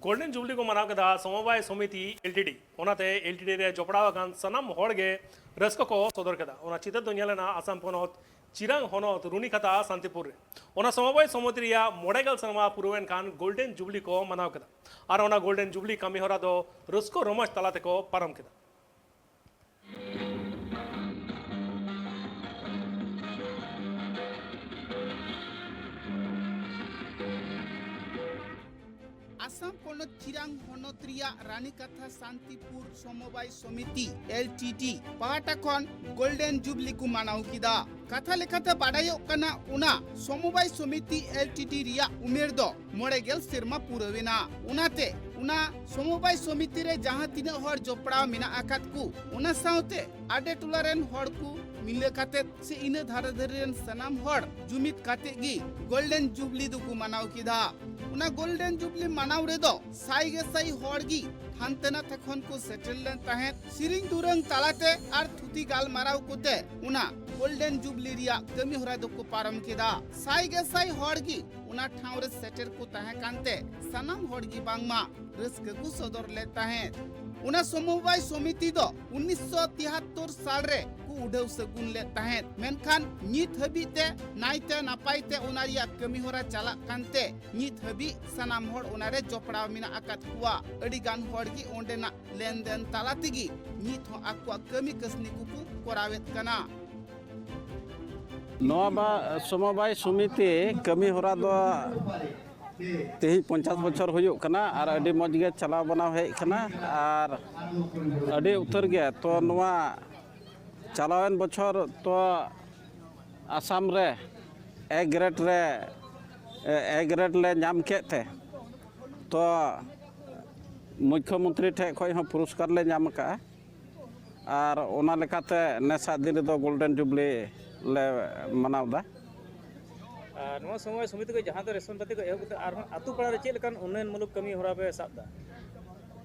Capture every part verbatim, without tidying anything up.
Golden Jubilee ᱠᱚ ᱢᱟᱱᱟᱣ ᱠᱮᱫᱟ ᱥᱚᱢᱚᱵᱟᱭ ᱥᱚᱢᱤᱛᱤ ᱮᱞ ᱴᱤ ᱰᱤ᱾ ᱚᱱᱟᱛᱮ ᱮᱞ ᱴᱤ ᱰᱤ ᱨᱮ ᱡᱚᱯᱲᱟᱣ ᱟᱠᱟᱱ ᱥᱟᱱᱟᱢ ᱦᱚᱲ ᱜᱮ ᱨᱟᱹᱥᱠᱟᱹ ᱠᱚ ᱥᱚᱫᱚᱨ ᱠᱮᱫᱟ᱾ ᱚᱱᱟ ᱪᱤᱛᱟᱹᱨ ᱫᱚ ᱧᱮᱞ ᱮᱱᱟ ᱟᱥᱟᱢ ᱯᱚᱱᱚᱛ ᱪᱤᱨᱟᱝ ᱦᱚᱱᱚᱛ ᱨᱩᱱᱤᱠᱷᱟᱛᱟ ᱥᱟᱱᱛᱤᱯᱩᱨ ᱨᱮ᱾ ᱚᱱᱟ ᱥᱚᱢᱚᱵᱟᱭ ᱥᱚᱢᱤᱛᱤ ᱨᱮᱭᱟᱜ ᱢᱚᱬᱮ ᱜᱮᱞ ᱥᱮᱨᱢᱟ ᱯᱩᱨᱟᱹᱣᱮᱱ ᱠᱷᱟᱱ ᱜᱳᱞᱰᱮᱱ ᱡᱩᱵᱽᱞᱤ ᱠᱚ ᱢᱟᱱᱟᱣ ᱠᱮᱫᱟ᱾ ᱟᱨ ᱚᱱᱟ ᱜᱳᱞᱰᱮᱱ ᱡᱩᱵᱽᱞᱤ ᱠᱟᱹᱢᱤ ᱦᱚᱨᱟ ᱫᱚ ᱨᱟᱹᱥᱠᱟᱹ ᱨᱚᱢᱚᱡᱽ ᱛᱟᱞᱟ ᱛᱮᱠᱚ ᱯᱟᱨᱚᱢ ᱠᱮᱫᱟ᱾ ᱟᱥᱟᱢ ᱯᱚᱱᱚᱛ ᱪᱤᱨᱟᱝ ᱦᱚᱱᱚᱛ ᱨᱮᱭᱟᱜ ᱨᱟᱱᱤᱠᱟᱛᱷᱟ ᱥᱟᱱᱛᱤᱯᱩᱨ ᱥᱚᱢᱚᱵᱟᱭ ᱥᱚᱢᱤᱛᱤ, ᱮᱞ ᱴᱤ ᱰᱤ, ᱯᱟᱦᱴᱟ ᱠᱷᱚᱱ ᱜᱳᱞᱰᱮᱱ ᱡᱩᱵᱽᱞᱤ ᱠᱚ ᱢᱟᱱᱟᱣ ᱠᱮᱫᱟ᱾ ᱠᱟᱛᱷᱟ ᱞᱮᱠᱟᱛᱮ ᱵᱟᱰᱟᱭᱚᱜ ᱠᱟᱱᱟ, ᱚᱱᱟ ᱥᱚᱢᱚᱵᱟᱭ ᱥᱚᱢᱤᱛᱤ, ᱮᱞ ᱴᱤ ᱰᱤ, ᱨᱮᱭᱟᱜ ᱩᱢᱮᱨ ᱫᱚ ᱢᱚᱬᱮ ᱜᱮᱞ ᱥᱮᱨᱢᱟ ᱯᱩᱨᱟᱹᱣ ᱮᱱᱟ᱾ ᱚᱱᱟᱛᱮ ᱚᱱᱟ ᱥᱚᱢᱚᱵᱟᱭ ᱥᱚᱢᱤᱛᱤ ᱨᱮ ᱡᱟᱦᱟᱸ ᱛᱤᱱᱟᱹᱜ ᱦᱚᱲ ᱡᱚᱯᱲᱟᱣ ᱢᱮᱱᱟᱜ ᱟᱠᱟᱫ ᱠᱚ, ᱚᱱᱟ ᱥᱟᱶᱛᱮ ᱟᱰᱮ ᱴᱚᱞᱟ ᱨᱮᱱ ᱦᱚᱲ ᱠᱚ ᱢᱤᱞᱟᱹ ᱠᱟᱛᱮ ᱥᱮ ᱤᱱᱟᱹ ᱫᱷᱟᱨᱮ ᱫᱷᱟᱨᱮ ᱨᱮᱱ ᱥᱟᱱᱟᱢ ᱦᱚᱲ ᱡᱩᱢᱤᱫ ᱠᱟᱛᱮ ᱜᱮ ᱜᱳᱞᱰᱮᱱ ᱡᱩᱵᱽᱞᱤ ᱫᱚᱠᱚ ᱢᱟᱱᱟᱣ ᱠᱮᱫᱟ᱾ ᱚᱱᱟ ᱜᱳᱞᱰᱮᱱ ᱡᱩᱵᱽᱞᱤ ᱢᱟᱱᱟᱣ ᱨᱮᱫᱚ ᱥᱟᱭ ᱜᱮ ᱥᱟᱭ ᱦᱚᱲ ᱜᱮ ᱦᱟᱱᱛᱮ ᱱᱟᱛᱮ ᱠᱷᱚᱱ ᱠᱚ ᱥᱮᱴᱮᱨ ᱞᱮᱱ ᱛᱟᱦᱮᱸᱫ᱾ ᱥᱮᱨᱮᱧ ᱫᱩᱨᱟᱹᱝ ᱛᱟᱞᱟᱛᱮ ᱟᱨ ᱛᱷᱩᱛᱤ ᱜᱟᱞᱢᱟᱨᱟᱣ ᱠᱚᱛᱮ ᱚᱱᱟ ᱜᱳᱞᱰᱮᱱ ᱡᱩᱵᱽᱞᱤ ᱨᱮᱭᱟᱜ ᱠᱟᱹᱢᱤ ᱦᱚᱨᱟ ᱫᱚᱠᱚ ᱯᱟᱨᱚᱢ ᱠᱮᱫᱟ᱾ ᱥᱟᱭ ᱜᱮ ᱥᱟᱭ ᱦᱚᱲ ᱜᱮ ᱚᱱᱟ ᱴᱷᱟᱶ ᱨᱮ ᱥᱮᱴᱮᱨ ᱠᱚ ᱛᱟᱦᱮᱸ ᱠᱟᱱᱛᱮ ᱥᱟᱱᱟᱢ ᱦᱚᱲ ᱜᱮ ᱵᱟᱝᱢᱟ ᱨᱟᱹᱥᱠᱟᱹ ᱠᱚ ᱥᱚᱫᱚᱨ ᱞᱮᱫ ᱛᱟᱦᱮᱸᱫ᱾ ᱚᱱᱟ ᱥᱚᱢᱚᱵᱟᱭ ᱥᱚᱢᱤᱛᱤ ᱫᱚ ᱩᱱᱤᱥᱥᱚ ᱛᱤᱦᱟᱛᱛᱳᱨ ᱥᱟᱞ ᱨᱮ ᱠᱚ ᱩᱰᱷᱟᱹᱣ ᱥᱟᱹᱜᱩᱱ ᱞᱮᱫ ᱛᱟᱦᱮᱸᱫ, ᱢᱮᱱᱠᱷᱟᱱ ᱱᱤᱛ ᱦᱟᱹᱵᱤᱡ ᱛᱮ ᱱᱟᱭᱛᱮ ᱱᱟᱯᱟᱭ ᱛᱮ ᱚᱱᱟ ᱨᱮᱭᱟᱜ ᱠᱟᱹᱢᱤ ᱦᱚᱨᱟ ᱪᱟᱞᱟᱜ ᱠᱟᱱᱛᱮ ᱱᱤᱛ ᱦᱟᱹᱵᱤᱡ ᱥᱟᱱᱟᱢ ᱦᱚᱲ ᱚᱱᱟ ᱨᱮ ᱡᱚᱯᱲᱟᱣ ᱢᱮᱱᱟᱜ ᱟᱠᱟᱫ ᱠᱚᱣᱟ᱾ ᱟᱹᱰᱤ ᱜᱟᱱ ᱦᱚᱲ ᱜᱮ ᱚᱸᱰᱮᱱᱟᱜ ᱞᱮᱱᱫᱮᱱ ᱛᱟᱞᱟ ᱛᱮᱜᱮ ᱱᱤᱛ ᱦᱚᱸ ᱟᱠᱚᱣᱟᱜ ᱠᱟᱹᱢᱤ ᱠᱟᱹᱥᱱᱤ ᱠᱚᱠᱚ ᱠᱚᱨᱟᱣᱮᱫ ᱠᱟᱱᱟ᱾ ᱱᱚᱣᱟ ᱵᱟ ᱥᱚᱢᱚᱵᱟᱭ ᱥᱚᱢᱤᱛᱤ ᱠᱟᱹᱢᱤ ᱦᱚᱨᱟ ᱫᱚ ᱛᱮᱦᱮᱧ ᱯᱚᱧᱪᱟᱥ ᱵᱚᱪᱷᱚᱨ ᱦᱩᱭᱩᱜ ᱠᱟᱱᱟ ᱟᱨ ᱟᱹᱰᱤ ᱢᱚᱡᱽ ᱜᱮ ᱪᱟᱞᱟᱣ ᱵᱟᱱᱟᱣ ᱦᱮᱡ ᱠᱟᱱᱟ ᱟᱨ ᱟᱹᱰᱤ ᱩᱛᱟᱹᱨ ᱜᱮ ᱛᱚ ᱱᱚᱣᱟ ᱪᱟᱞᱟᱣᱮᱱ ᱵᱚᱪᱷᱚᱨ ᱛᱚ ᱟᱥᱟᱢ ᱨᱮ ᱮ ᱜᱨᱮᱰ ᱨᱮ ᱮ ᱜᱨᱮᱰ ᱞᱮ ᱧᱟᱢ ᱠᱮᱫ ᱛᱮ ᱛᱚ ᱢᱩᱠᱷᱭᱚᱢᱚᱱᱛᱨᱤ ᱴᱷᱮᱡ ᱠᱷᱚᱡ ᱦᱚᱸ ᱯᱩᱨᱚᱥᱠᱟᱨ ᱞᱮ ᱧᱟᱢ ᱟᱠᱟᱫᱼᱟ᱾ ᱟᱨ ᱚᱱᱟ ᱞᱮᱠᱟᱛᱮ ᱱᱮᱥᱟᱜ ᱫᱤᱱ ᱨᱮᱫᱚ ᱜᱳᱞᱰᱮᱱ ᱡᱩᱵᱽᱞᱤ ᱞᱮ ᱢᱟᱱᱟᱣ ᱮᱫᱟ᱾ ᱟᱨ ᱱᱚᱣᱟ ᱥᱚᱢᱚᱵᱟᱭ ᱥᱚᱢᱤᱛᱤ ᱠᱚ ᱡᱟᱦᱟᱸ ᱫᱚ ᱨᱮᱥᱚᱱ ᱯᱟᱹᱛᱤ ᱠᱚ ᱮᱦᱚᱵ ᱠᱟᱛᱮ ᱟᱨᱦᱚᱸ ᱟᱛᱳ ᱯᱟᱲᱟ ᱨᱮ ᱪᱮᱫ ᱞᱮᱠᱟᱱ ᱩᱱᱱᱚᱭᱚᱱ ᱢᱩᱞᱚᱠ ᱠᱟᱹᱢᱤ ᱦᱚᱨᱟ ᱯᱮ ᱥᱟᱵ ᱮᱫᱟ?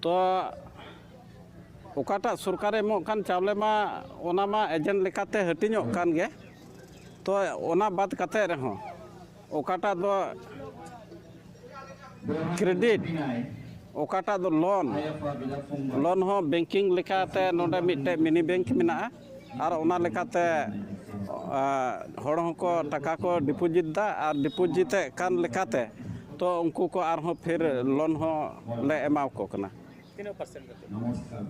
ᱛᱚ ᱚᱠᱟᱴᱟᱜ ᱥᱚᱨᱠᱟᱨᱮ ᱮᱢᱚᱜ ᱠᱟᱱ ᱪᱟᱣᱞᱮ ᱢᱟ ᱚᱱᱟ ᱢᱟ ᱮᱡᱮᱱᱴ ᱞᱮᱠᱟᱛᱮ ᱦᱟᱹᱴᱤᱧᱚᱜ ᱠᱟᱱ ᱜᱮ᱾ ᱛᱚ ᱚᱱᱟ ᱵᱟᱫ ᱠᱟᱛᱮ ᱨᱮᱦᱚᱸ ᱚᱠᱟᱴᱟᱜ ᱫᱚ ᱠᱨᱮᱰᱤᱴ, ᱚᱠᱟᱴᱟᱜ ᱫᱚ ᱞᱳᱱ, ᱞᱳᱱ ᱦᱚᱸ ᱵᱮᱝᱠᱤᱝ ᱞᱮᱠᱟᱛᱮ ᱱᱚᱰᱮ ᱢᱤᱫᱴᱮᱡ ᱢᱤᱱᱤ ᱵᱮᱝᱠ ᱢᱮᱱᱟᱜᱼᱟ᱾ ᱟᱨ ᱚᱱᱟ ᱞᱮᱠᱟᱛᱮ, ᱟ, ᱦᱚᱲ ᱦᱚᱸᱠᱚ ᱴᱟᱠᱟ ᱠᱚ ᱰᱤᱯᱚᱡᱤᱴ ᱫᱟ ᱟᱨ ᱰᱤᱯᱚᱡᱤᱴ ᱮᱫ ᱠᱟᱱ ᱞᱮᱠᱟᱛᱮ ᱛᱚ ᱩᱱᱠᱩ ᱠᱚ ᱟᱨᱦᱚᱸ ᱯᱷᱤᱨ ᱞᱳᱱ ᱦᱚᱸ ᱞᱮ ᱮᱢᱟ ᱠᱚ ᱠᱟᱱᱟ᱾ ᱛᱤᱱᱟᱹᱜ ᱯᱟᱨᱥᱮᱱᱴ ᱠᱟᱛᱮ?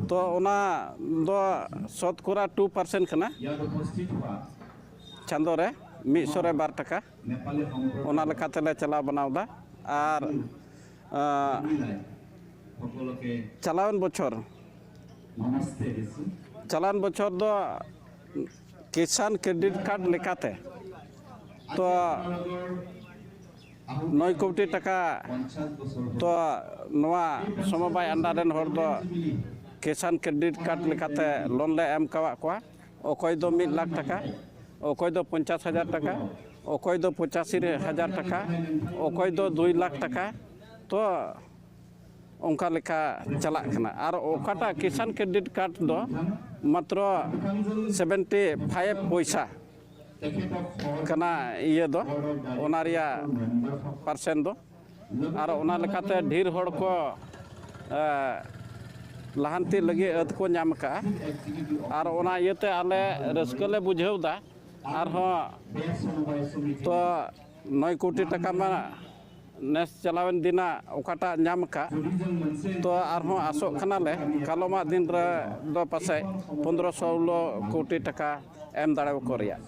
ᱛᱚ ᱚᱱᱟ ᱫᱚ ᱥᱚᱛᱠᱚᱨᱟ ᱴᱩ ᱯᱟᱨᱥᱮᱱᱴ ᱠᱟᱱᱟ᱾ ᱪᱟᱸᱫᱳ ᱨᱮ ᱢᱤᱫ ᱥᱚ ᱨᱮ ᱵᱟᱨ ᱴᱟᱠᱟ, ᱚᱱᱟ ᱞᱮᱠᱟ ᱛᱮᱞᱮ ᱪᱟᱞᱟᱣ ᱵᱟᱱᱟᱣ ᱮᱫᱟ᱾ ᱟᱨ, ᱟᱸ, ᱪᱟᱞᱟᱣᱮᱱ ᱵᱚᱪᱷᱚᱨ, ᱪᱟᱞᱟᱣᱮᱱ ᱵᱚᱪᱷᱚᱨ ᱫᱚ ᱠᱤᱥᱟᱱ ᱠᱨᱮᱰᱤᱴ ᱠᱟᱨᱰ ᱞᱮᱠᱟᱛᱮ ᱛᱚ ᱱᱚᱭ ᱠᱳᱴᱤ ᱴᱟᱠᱟ ᱛᱚ ᱱᱚᱣᱟ ᱥᱚᱢᱚᱵᱟᱭ ᱟᱱᱰᱟᱨ ᱨᱮᱱ ᱦᱚᱲ ᱫᱚ ᱠᱤᱥᱟᱱ ᱠᱨᱮᱰᱤᱴ ᱠᱟᱨᱰ ᱞᱮᱠᱟᱛᱮ ᱞᱳᱱ ᱞᱮ ᱮᱢ ᱠᱟᱣᱟᱫ ᱠᱚᱣᱟ᱾ ᱚᱠᱚᱭ ᱫᱚ ᱢᱤᱫ ᱞᱟᱠᱷ ᱴᱟᱠᱟ, ᱚᱠᱚᱭ ᱫᱚ ᱯᱚᱧᱪᱟᱥ ᱦᱟᱡᱟᱨ ᱴᱟᱠᱟ, ᱚᱠᱚᱭ ᱫᱚ ᱯᱚᱸᱪᱟᱥᱤ ᱦᱟᱡᱟᱨ ᱴᱟᱠᱟ, ᱚᱠᱚᱭ ᱫᱚ ᱫᱩᱭ ᱞᱟᱠᱷ ᱴᱟᱠᱟ᱾ ᱛᱚ ᱚᱱᱠᱟ ᱞᱮᱠᱟ ᱪᱟᱞᱟᱜ ᱠᱟᱱᱟ᱾ ᱟᱨ ᱚᱠᱟᱴᱟᱜ ᱠᱤᱥᱟᱱ ᱠᱨᱮᱰᱤᱴ ᱠᱟᱨᱰ ᱫᱚ ᱢᱟᱛᱨᱚ ᱥᱮᱵᱷᱮᱱᱴᱤ ᱯᱷᱟᱭᱤᱵᱷ ᱯᱚᱭᱥᱟ ᱠᱟᱱᱟ ᱤᱭᱟᱹ ᱫᱚ, ᱚᱱᱟ ᱨᱮᱭᱟᱜ ᱯᱟᱨᱥᱮᱱᱴ ᱫᱚ᱾ ᱟᱨ ᱚᱱᱟ ᱞᱮᱠᱟᱛᱮ ᱰᱷᱮᱨ ᱦᱚᱲ ᱠᱚ, ᱮ, ᱞᱟᱦᱟᱱᱛᱤ ᱞᱟᱹᱜᱤᱫ ᱟᱹᱛ ᱠᱚ ᱧᱟᱢ ᱟᱠᱟᱫᱼᱟ᱾ ᱟᱨ ᱚᱱᱟ ᱤᱭᱟᱹᱛᱮ ᱟᱞᱮ ᱨᱟᱹᱥᱠᱟᱹ ᱞᱮ ᱵᱩᱡᱷᱟᱹᱣ ᱮᱫᱟ᱾ ᱟᱨᱦᱚᱸ ᱛᱚ ᱱᱚᱭ ᱠᱳᱴᱤ ᱴᱟᱠᱟ ᱢᱟ ᱱᱮᱥ ᱪᱟᱞᱟᱣᱮᱱ ᱫᱤᱱᱟᱜ ᱚᱠᱟᱴᱟᱜ ᱧᱟᱢ ᱟᱠᱟᱫ, ᱛᱚ ᱟᱨᱦᱚᱸ ᱟᱥᱚᱜ ᱠᱟᱱᱟᱞᱮ ᱠᱟᱞᱚᱢᱟᱜ ᱫᱤᱱ ᱨᱮ ᱫᱚ ᱯᱟᱥᱮᱡ ᱯᱚᱱᱫᱽᱨᱚ ᱥᱳᱞᱳ ᱠᱳᱴᱤ ᱴᱟᱠᱟ ᱮᱢ ᱫᱟᱲᱮ ᱟᱠᱚ ᱨᱮᱭᱟᱜ᱾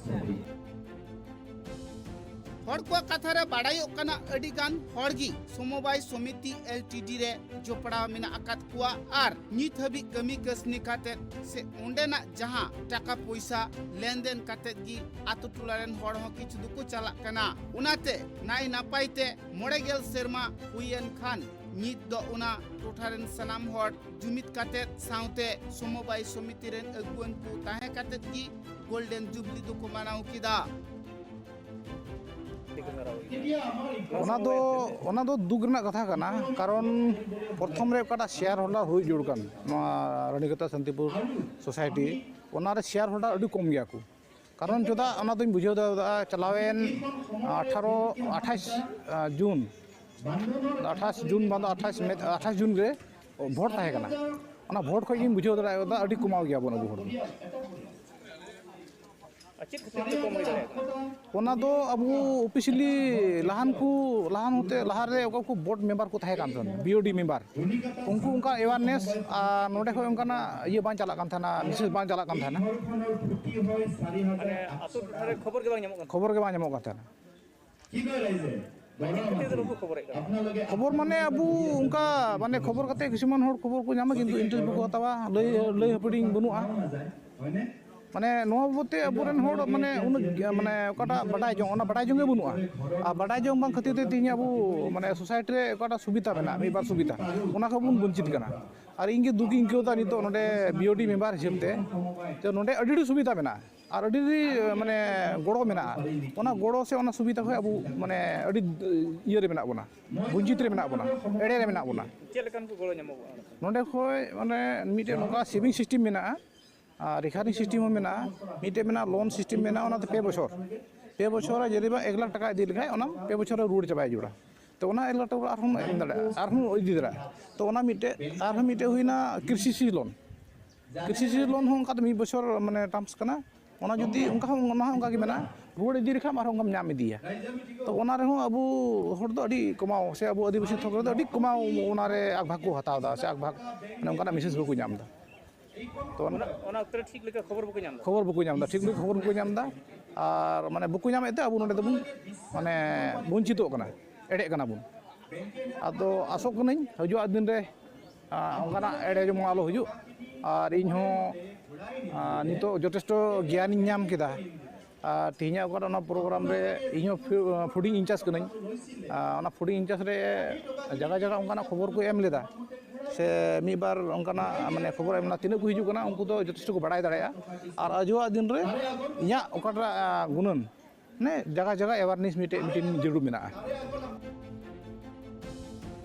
ᱦᱚᱲ ᱠᱚᱣᱟᱜ ᱠᱟᱛᱷᱟ ᱨᱮ ᱵᱟᱲᱟᱭᱚᱜ ᱠᱟᱱᱟ, ᱟᱹᱰᱤ ᱜᱟᱱ ᱦᱚᱲ ᱜᱮ ᱥᱚᱢᱚᱵᱟᱭ ᱥᱚᱢᱤᱛᱤ ᱮᱞ ᱴᱤ ᱰᱤ ᱨᱮ ᱡᱚᱯᱲᱟᱣ ᱢᱮᱱᱟᱜ ᱟᱠᱟᱫ ᱠᱚᱣᱟ ᱟᱨ ᱱᱤᱛ ᱦᱟᱹᱵᱤᱡ ᱠᱟᱹᱢᱤ ᱠᱟᱹᱥᱱᱤ ᱠᱟᱛᱮᱫ ᱥᱮ ᱚᱸᱰᱮᱱᱟᱜ ᱡᱟᱦᱟᱸ ᱴᱟᱠᱟ ᱯᱚᱭᱥᱟ ᱞᱮᱱᱫᱮᱱ ᱠᱟᱛᱮᱫ ᱜᱮ ᱟᱛᱳ ᱴᱚᱞᱟ ᱨᱮᱱ ᱦᱚᱲ ᱦᱚᱸ ᱠᱤᱪᱷᱩ ᱫᱚᱠᱚ ᱪᱟᱞᱟᱜ ᱠᱟᱱᱟ᱾ ᱚᱱᱟᱛᱮ ᱱᱟᱭ ᱱᱟᱯᱟᱭ ᱛᱮ ᱢᱚᱬᱮ ᱜᱮᱞ ᱥᱮᱨᱢᱟ ᱦᱩᱭᱮᱱ ᱠᱷᱟᱱ ᱱᱤᱛ ᱫᱚ ᱚᱱᱟ ᱴᱚᱴᱷᱟ ᱨᱮᱱ ᱥᱟᱱᱟᱢ ᱦᱚᱲ ᱡᱩᱢᱤᱫ ᱠᱟᱛᱮᱫ ᱥᱟᱶᱛᱮ ᱥᱚᱢᱚᱵᱟᱭ ᱥᱚᱢᱤᱛᱤ ᱨᱮᱱ ᱟᱹᱜᱩᱣᱟᱹᱱ ᱠᱚ ᱛᱟᱦᱮᱸ ᱠᱟᱛᱮᱫ ᱜᱮ ᱜᱳᱞᱰᱮᱱ ᱡᱩᱵᱽᱞᱤ ᱫᱚᱠᱚ ᱢᱟᱱᱟᱣ ᱠᱮᱫᱟ᱾ ᱚᱱᱟ ᱫᱚ, ᱚᱱᱟ ᱫᱚ ᱫᱩᱠ ᱨᱮᱱᱟᱜ ᱠᱟᱛᱷᱟ ᱠᱟᱱᱟ, ᱠᱟᱨᱚᱱ ᱯᱨᱚᱛᱷᱚᱢ ᱨᱮ ᱚᱠᱟᱴᱟᱜ ᱥᱮᱭᱟᱨ ᱦᱳᱞᱰᱟᱨ ᱦᱩᱭ ᱡᱟᱹᱨᱩᱲ ᱠᱟᱱ ᱱᱚᱣᱟ ᱨᱟᱱᱤᱠᱟᱛᱟ ᱥᱟᱱᱛᱤᱯᱩᱨ ᱥᱳᱥᱟᱭᱴᱤ, ᱚᱱᱟ ᱨᱮ ᱥᱮᱭᱟᱨ ᱦᱳᱞᱰᱟᱨ ᱟᱹᱰᱤ ᱠᱚᱢ ᱜᱮᱭᱟ ᱠᱚ᱾ ᱠᱟᱨᱚᱱ ᱪᱮᱫᱟᱜ, ᱚᱱᱟ ᱫᱚᱧ ᱵᱩᱡᱷᱟᱹᱣ ᱫᱟᱲᱮᱭᱟᱫᱟ, ᱪᱟᱞᱟᱣᱮᱱ ᱟᱴᱷᱟᱨᱚ, ᱟᱴᱷᱟᱥ ᱡᱩᱱ ᱟᱴᱷᱟᱥ ᱡᱩᱱ ᱵᱟᱝ ᱫᱚ ᱟᱴᱷᱟᱥ ᱢᱮ, ᱟᱴᱷᱟᱥ ᱡᱩᱱ ᱨᱮ ᱵᱷᱳᱴ ᱛᱟᱦᱮᱸ ᱠᱟᱱᱟ᱾ ᱚᱱᱟ ᱵᱷᱳᱴ ᱠᱷᱚᱱ ᱜᱤᱧ ᱵᱩᱡᱷᱟᱹᱣ ᱫᱟᱲᱮ ᱠᱟᱫᱟ ᱟᱹᱰᱤ ᱠᱚᱢᱟᱣ ᱜᱮᱭᱟ ᱵᱚᱱ ᱟᱵᱚ ᱦᱚᱲ ᱫᱚ᱾ ᱟᱨ ᱪᱮᱫ ᱠᱷᱟᱹᱛᱤᱨ ᱛᱮ ᱠᱚᱢ ᱦᱩᱭ ᱫᱟᱲᱮᱭᱟᱜ ᱠᱟᱱᱟ? ᱚᱱᱟ ᱫᱚ ᱟᱵᱚ ᱚᱯᱷᱤᱥᱤᱭᱟᱞᱤ ᱞᱟᱦᱟᱱ ᱠᱚ ᱞᱟᱦᱟᱱ ᱦᱚᱛᱮ ᱞᱟᱦᱟᱨᱮ ᱚᱠᱚᱭ ᱠᱚ ᱵᱳᱨᱰ ᱢᱮᱢᱵᱟᱨ ᱠᱚ ᱛᱟᱦᱮᱸ ᱠᱟᱱ ᱛᱟᱦᱮᱸᱱ, ᱵᱤ ᱳ ᱰᱤ ᱢᱮᱢᱵᱟᱨ, ᱩᱱᱠᱩ ᱚᱱᱠᱟ ᱮᱣᱟᱨᱱᱮᱥ ᱟᱨ ᱱᱚᱸᱰᱮ ᱠᱷᱚᱱ ᱚᱱᱠᱟᱱᱟᱜ ᱤᱭᱟᱹ ᱵᱟᱝ ᱪᱟᱞᱟᱜ ᱠᱟᱱ ᱛᱟᱦᱮᱱᱟ, ᱢᱮᱥᱮᱡᱽ ᱵᱟᱝ ᱪᱟᱞᱟᱜ ᱠᱟᱱ ᱛᱟᱦᱮᱱᱟ᱾ ᱢᱟᱱᱮ ᱟᱹᱛᱩ ᱴᱚᱴᱷᱟ ᱨᱮ ᱠᱷᱚᱵᱚᱨ ᱜᱮ ᱵᱟᱝ ᱧᱟᱢᱚᱜ ᱠᱟᱱ ᱛᱟᱦᱮᱸᱱᱟ᱾ ᱠᱷᱚᱵᱚᱨ ᱜᱮ ᱵᱟᱝ ᱧᱟᱢᱚᱜ ᱠᱟᱱ ᱛᱟᱦᱮᱱᱟ᱾ ᱪᱮᱫ ᱠᱷᱟᱹᱛᱤᱨ ᱛᱮ ᱵᱟᱠᱚ ᱠᱷᱚᱵᱚᱨᱮᱫ ᱠᱟᱱᱟ? ᱠᱷᱚᱵᱚᱨ ᱢᱟᱱᱮ ᱟᱵᱚ ᱚᱱᱠᱟ ᱢᱟᱱᱮ ᱠᱷᱚᱵᱚᱨ ᱠᱟᱛᱮ ᱠᱤᱪᱷᱩ ᱜᱟᱱ ᱦᱚᱲ ᱠᱷᱚᱵᱚᱨ ᱠᱚ ᱧᱟᱢᱟ, ᱠᱤᱱᱛᱩ ᱤᱱᱴᱟᱨᱮᱥᱴ ᱵᱟᱠᱚ ᱦᱟᱛᱟᱣᱟ, ᱞᱟᱹᱭ ᱞᱟᱹᱭ ᱦᱟᱹᱯᱟᱹᱲᱤᱧ ᱵᱟᱹᱱᱩᱜᱼᱟ᱾ ᱢᱟᱱᱮ ᱱᱚᱣᱟ ᱵᱟᱵᱚᱫ ᱛᱮ ᱟᱵᱚᱨᱮᱱ ᱦᱚᱲ ᱢᱟᱱᱮ ᱩᱱᱟᱹᱜ ᱢᱟᱱᱮ ᱚᱠᱟᱴᱟᱜ ᱵᱟᱰᱟᱭ ᱡᱚᱝ, ᱚᱱᱟ ᱵᱟᱰᱟᱭ ᱡᱚᱝ ᱜᱮ ᱵᱟᱹᱱᱩᱜᱼᱟ᱾ ᱟᱨ ᱵᱟᱰᱟᱭ ᱡᱚᱝ ᱵᱟᱝ ᱠᱷᱟᱹᱛᱤᱨ ᱛᱮ ᱛᱮᱦᱮᱧ ᱟᱵᱚ ᱢᱟᱱᱮ ᱥᱳᱥᱟᱭᱴᱤ ᱨᱮ ᱚᱠᱟᱴᱟᱜ ᱥᱩᱵᱤᱫᱷᱟ ᱢᱮᱱᱟᱜᱼᱟ, ᱢᱤᱫ ᱵᱟᱨ ᱥᱩᱵᱤᱫᱷᱟ, ᱚᱱᱟ ᱠᱷᱚᱱ ᱵᱚᱱ ᱵᱚᱧᱪᱤᱛ ᱠᱟᱱᱟ᱾ ᱟᱨ ᱤᱧ ᱜᱮ ᱫᱩᱠ ᱤᱧ ᱟᱹᱭᱠᱟᱹᱣ ᱮᱫᱟ ᱱᱤᱛᱚᱜ ᱱᱚᱰᱮ ᱵᱤ ᱳ ᱰᱤ ᱢᱮᱢᱵᱟᱨ ᱦᱤᱥᱟᱹᱵ ᱛᱮ, ᱡᱮ ᱱᱚᱰᱮ ᱟᱹᱰᱤ ᱟᱹᱰᱤ ᱥᱩᱵᱤᱫᱷᱟ ᱢᱮᱱᱟᱜᱼᱟ ᱟᱨ ᱟᱹᱰᱤ ᱟᱹᱰᱤ ᱢᱟᱱᱮ ᱜᱚᱲᱚ ᱢᱮᱱᱟᱜᱼᱟ᱾ ᱚᱱᱟ ᱜᱚᱲᱚ ᱥᱮ ᱚᱱᱟ ᱥᱩᱵᱤᱫᱷᱟ ᱠᱷᱚᱱ ᱟᱵᱚ ᱢᱟᱱᱮ ᱟᱹᱰᱤ ᱤᱭᱟᱹ ᱨᱮ ᱢᱮᱱᱟᱜ ᱵᱚᱱᱟ, ᱵᱚᱧᱪᱤᱛ ᱨᱮ ᱢᱮᱱᱟᱜ ᱵᱚᱱᱟ, ᱮᱲᱮ ᱨᱮ ᱢᱮᱱᱟᱜ ᱵᱚᱱᱟ᱾ ᱪᱮᱫ ᱞᱮᱠᱟᱱ ᱠᱚ ᱜᱚᱲᱚ ᱧᱟᱢᱚᱜᱚᱜᱼᱟ ᱚᱸᱰᱮ ᱠᱷᱚᱱ? ᱱᱚᱰᱮ ᱠᱷᱚᱱ ᱢᱟᱱᱮ ᱢᱤᱫᱴᱮᱱ ᱱᱚᱝᱠᱟ ᱥᱮᱵᱷᱤᱝ ᱥᱤᱥᱴᱮᱢ ᱢᱮᱱᱟᱜᱼᱟ, ᱟᱨ ᱨᱮᱠᱟᱨᱤᱝ ᱥᱤᱥᱴᱮᱢ ᱦᱚᱸ ᱢᱮᱱᱟᱜᱼᱟ, ᱢᱤᱫᱴᱮᱱ ᱢᱮᱱᱟᱜᱼᱟ ᱞᱳᱱ ᱥᱤᱥᱴᱮᱢ ᱢᱮᱱᱟᱜᱼᱟ, ᱚᱱᱟᱛᱮ ᱯᱮ ᱵᱚᱪᱷᱚᱨ, ᱯᱮ ᱵᱚᱪᱷᱚᱨ ᱨᱮ ᱡᱩᱫᱤ ᱵᱟᱝ ᱮᱠ ᱞᱟᱠᱷ ᱴᱟᱠᱟ ᱤᱫᱤ ᱞᱮᱠᱷᱟᱱ ᱚᱱᱟ ᱯᱮ ᱵᱚᱪᱷᱚᱨ ᱨᱮ ᱨᱩᱣᱟᱹᱲ ᱪᱟᱵᱟᱭ ᱡᱟᱹᱨᱩᱲᱟ᱾ ᱛᱚ ᱚᱱᱟ ᱮᱠ ᱞᱟᱠᱷ ᱴᱟᱠᱟ ᱟᱨᱦᱚᱸ ᱮᱢ ᱫᱟᱲᱮᱭᱟᱜᱼᱟ, ᱟᱨᱦᱚᱸ ᱤᱫᱤ ᱫᱟᱲᱮᱭᱟᱜᱼᱟ᱾ ᱛᱚ ᱚᱱᱟ ᱢᱤᱫᱴᱮᱱ, ᱟᱨᱦᱚᱸ ᱢᱤᱫᱴᱮᱱ ᱦᱩᱭᱱᱟ ᱠᱨᱤᱥᱤ ᱥᱤ ᱞᱳᱱ᱾ ᱠᱨᱤᱥᱤ ᱥᱤ ᱞᱳᱱ ᱦᱚᱸ ᱚᱱᱠᱟ ᱛᱮ ᱢᱤᱫ ᱵᱚᱪᱷᱚᱨ ᱢᱟᱱᱮ ᱴᱟᱨᱢᱥ ᱠᱟᱱᱟ, ᱚᱱᱟ ᱡᱩᱫᱤ ᱚᱱᱠᱟ ᱦᱚᱸ, ᱚᱱᱟ ᱦᱚᱸ ᱚᱱᱠᱟ ᱜᱮ ᱢᱮᱱᱟᱜᱼᱟ, ᱨᱩᱣᱟᱹᱲ ᱤᱫᱤ ᱞᱮᱠᱷᱟᱱ ᱟᱨᱦᱚᱸ ᱚᱱᱠᱟᱢ ᱧᱟᱢ ᱤᱫᱤᱭᱟ᱾ ᱛᱚ ᱚᱱᱟ ᱨᱮᱦᱚᱸ ᱟᱵᱚ ᱦᱚᱲ ᱫᱚ ᱟᱹᱰᱤ ᱠᱚᱢᱟᱣ, ᱥᱮ ᱟᱵᱚ ᱟᱹᱫᱤᱵᱟᱹᱥᱤ ᱛᱷᱚᱠ ᱨᱮᱫᱚ ᱟᱹᱰᱤ ᱠᱚᱢᱟᱣ ᱚᱱᱟ ᱨᱮ ᱟᱠ ᱵᱷᱟᱜᱽ ᱠᱚ ᱦᱟᱛᱟᱣ ᱮᱫᱟ, ᱥᱮ ᱟᱠ ᱵᱷᱟᱜᱽ ᱢᱟᱱᱮ ᱚᱱᱠᱟᱱᱟᱜ ᱢᱮᱥᱮᱡᱽ ᱵᱟᱠᱚ ᱧᱟᱢ ᱮᱫᱟ᱾ ᱛᱚ ᱚᱱᱟ ᱚᱱᱟ ᱚᱠᱛᱚ ᱨᱮ ᱴᱷᱤᱠ ᱞᱮᱠᱟ ᱠᱷᱚᱵᱚᱨ ᱵᱟᱠᱚ ᱧᱟᱢ ᱮᱫᱟ᱾ ᱠᱷᱚᱵᱚᱨ ᱵᱟᱠᱚ ᱧᱟᱢ ᱮᱫᱟ, ᱴᱷᱤᱠ ᱞᱮᱠᱟ ᱠᱷᱚᱵᱚᱨ ᱵᱟᱠᱚ ᱧᱟᱢ ᱮᱫᱟ᱾ ᱟᱨ ᱢᱟᱱᱮ ᱵᱟᱠᱚ ᱧᱟᱢᱮᱫ ᱛᱮ ᱟᱵᱚ ᱱᱚᱰᱮ ᱫᱚᱵᱚᱱ ᱢᱟᱱᱮ ᱵᱚᱧᱪᱤᱛᱚᱜ ᱠᱟᱱᱟ, ᱮᱲᱮᱜ ᱠᱟᱱᱟ ᱵᱚᱱ᱾ ᱟᱫᱚ ᱟᱥᱚᱜ ᱠᱟᱹᱱᱟᱹᱧ ᱦᱤᱡᱩᱜ ᱫᱤᱱ ᱨᱮ ᱟᱨ ᱚᱱᱠᱟᱱᱟᱜ ᱮᱲᱮ ᱡᱮᱢᱚᱱ ᱟᱞᱚ ᱦᱩᱭᱩᱜ᱾ ᱟᱨ ᱤᱧ ᱦᱚᱸ ᱟᱨ ᱱᱤᱛᱚᱜ ᱡᱚᱛᱷᱮᱥᱴᱚ ᱜᱮᱭᱟᱱᱤᱧ ᱧᱟᱢ ᱠᱮᱫᱟ᱾ ᱟᱨ ᱛᱮᱦᱮᱧᱟᱜ ᱚᱠᱟᱴᱟᱜ ᱚᱱᱟ ᱯᱨᱳᱜᱨᱟᱢ ᱨᱮ ᱤᱧ ᱦᱚᱸ ᱯᱷᱤ-, ᱯᱷᱩᱰᱤᱝ ᱤᱱᱪᱟᱨᱡᱽ ᱠᱟᱹᱱᱟᱹᱧ᱾ ᱟᱨ ᱚᱱᱟ ᱯᱷᱩᱰᱤᱝ ᱤᱱᱪᱟᱨᱡᱽ ᱨᱮ ᱡᱟᱭᱜᱟ ᱡᱟᱭᱜᱟ ᱚᱱᱠᱟᱱᱟᱜ ᱠᱷᱚᱵᱚᱨ ᱠᱚ ᱮᱢ ᱞᱮᱫᱟ, ᱥᱮ ᱢᱤᱫ ᱵᱟᱨ ᱚᱱᱠᱟᱱᱟᱜ ᱢᱟᱱᱮ ᱠᱷᱚᱵᱚᱨ ᱮᱢ ᱞᱮᱫᱟ, ᱛᱤᱱᱟᱹᱜ ᱠᱚ ᱦᱤᱡᱩᱜ ᱠᱟᱱᱟ ᱩᱱᱠᱩ ᱫᱚ ᱡᱚᱛᱷᱮᱥᱴᱚ ᱠᱚ ᱵᱟᱲᱟᱭ ᱫᱟᱲᱮᱭᱟᱜᱼᱟ᱾ ᱟᱨ ᱦᱤᱡᱩᱜ ᱫᱤᱱ ᱨᱮ ᱤᱧᱟᱹᱜ ᱚᱠᱟᱴᱟᱜ ᱜᱩᱱᱟᱹᱱ ᱢᱟᱱᱮ ᱡᱟᱭᱜᱟ ᱡᱟᱭᱜᱟ ᱮᱣᱟᱨᱱᱮᱥ ᱢᱤᱫᱴᱮᱡ ᱢᱤᱴᱤᱝ ᱡᱟᱹᱨᱩᱲ ᱢᱮᱱᱟᱜᱼᱟ᱾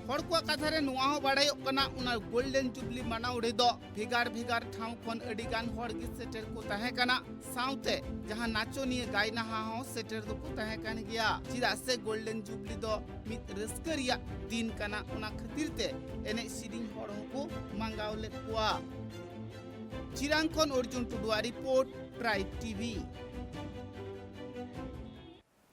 ᱦᱚᱲ ᱠᱚᱣᱟᱜ ᱠᱟᱛᱷᱟ ᱨᱮ ᱱᱚᱣᱟ ᱦᱚᱸ ᱵᱟᱲᱟᱭᱚᱜ ᱠᱟᱱᱟ, ᱚᱱᱟ ᱜᱳᱞᱰᱮᱱ ᱡᱩᱵᱞᱤ ᱢᱟᱱᱟᱣ ᱨᱮᱫᱚ ᱵᱷᱮᱜᱟᱨ ᱵᱷᱮᱜᱟᱨ ᱴᱷᱟᱶ ᱠᱷᱚᱱ ᱟᱹᱰᱤ ᱜᱟᱱ ᱦᱚᱲ ᱜᱮ ᱥᱮᱴᱮᱨ ᱠᱚ ᱛᱟᱦᱮᱸ ᱠᱟᱱᱟ᱾ ᱥᱟᱶᱛᱮ ᱡᱟᱦᱟᱸ ᱱᱟᱪᱚᱱᱤᱭᱟᱹ ᱜᱟᱭᱱᱟᱦᱟ ᱦᱚᱸ ᱥᱮᱴᱮᱨ ᱫᱚᱠᱚ ᱛᱟᱦᱮᱸ ᱠᱟᱱ ᱜᱮᱭᱟ, ᱪᱮᱫᱟᱜ ᱥᱮ ᱜᱳᱞᱰᱮᱱ ᱡᱩᱵᱞᱤ ᱫᱚ ᱢᱤᱫ ᱨᱟᱹᱥᱠᱟᱹ ᱨᱮᱭᱟᱜ ᱫᱤᱱ ᱠᱟᱱᱟ, ᱚᱱᱟ ᱠᱷᱟᱹᱛᱤᱨ ᱛᱮ ᱮᱱᱮᱡ ᱥᱮᱨᱮᱧ ᱦᱚᱲ ᱦᱚᱸᱠᱚ ᱢᱟᱸᱜᱟᱣ ᱞᱮᱫ ᱠᱚᱣᱟ᱾ ᱪᱤᱨᱟᱝ ᱠᱷᱚᱱ ᱚᱨᱡᱩᱱ ᱴᱩᱰᱩᱣᱟᱜ ᱨᱤᱯᱳᱨᱴ, ᱴᱨᱟᱭᱤᱵᱽ ᱴᱤᱵᱷᱤ᱾